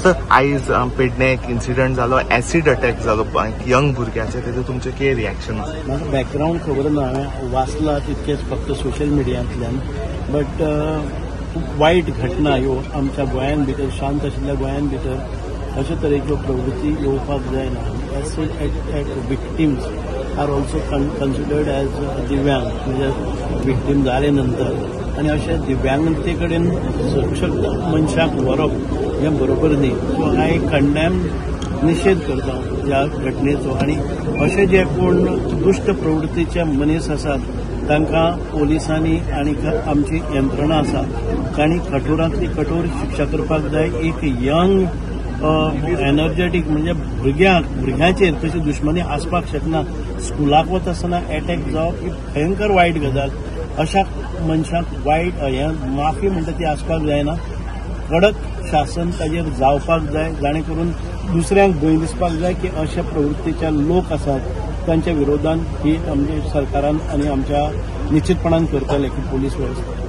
Sir, आयज पेडणे एक incident जालो, एसिड अटॅक जालो यंग भुरग्याचे, तेजेर तुमचें कितें रिएक्शन आसा? म्हाका बॅकग्रावंड खबर ना, हांवें वाचला तितकेंच फक्त सोशल मिडियांतल्यान. बट खूब वायट घटना ह्यो आमच्या गोंयान भितर, शांत आशिल्ल्या गोंयान भितर अशे तरेच्यो प्रवृत्ती येवपाक जायना. Acid attack victims are also considered as दिव्यांग, म्हणजे विक्टीम जाले नंतर, आनी अशे दिव्यांगते कडेन सशक्त मनशाक व्हरप हें बरोबर न्ही. सो हांव कंडेम, निशेध करता ह्या घटनेचो आनी अशे जे कोण दुश्ट प्रवृत्तीचे मनीस आसात तांकां पोलिसांनी आनी आमची यंत्रणा आसा तांणी कठोरांतली कठोर शिक्षा करपाक जाय. एक यंग एनर्जेटीक म्हणजे भुरग्यांचेर तशी दुश्मनी आसपाक शकना. स्कुलाक वता आसतना एटॅक जावप ही भयंकर वायट गजाल. अशा मनशाक वायट हें माफी म्हणटा ती आसपाक जायना. कडक शासन ताजेर जावपाक जाय, जाणे करून दुसऱ्यांक भंय दिसपाक जाय की अशा प्रवृत्तीचे लोक आसात तांच्या विरोधान ही आमच्या सरकारान आनी आमच्या निश्चितपणान करतले की पोलीस वेवस्था.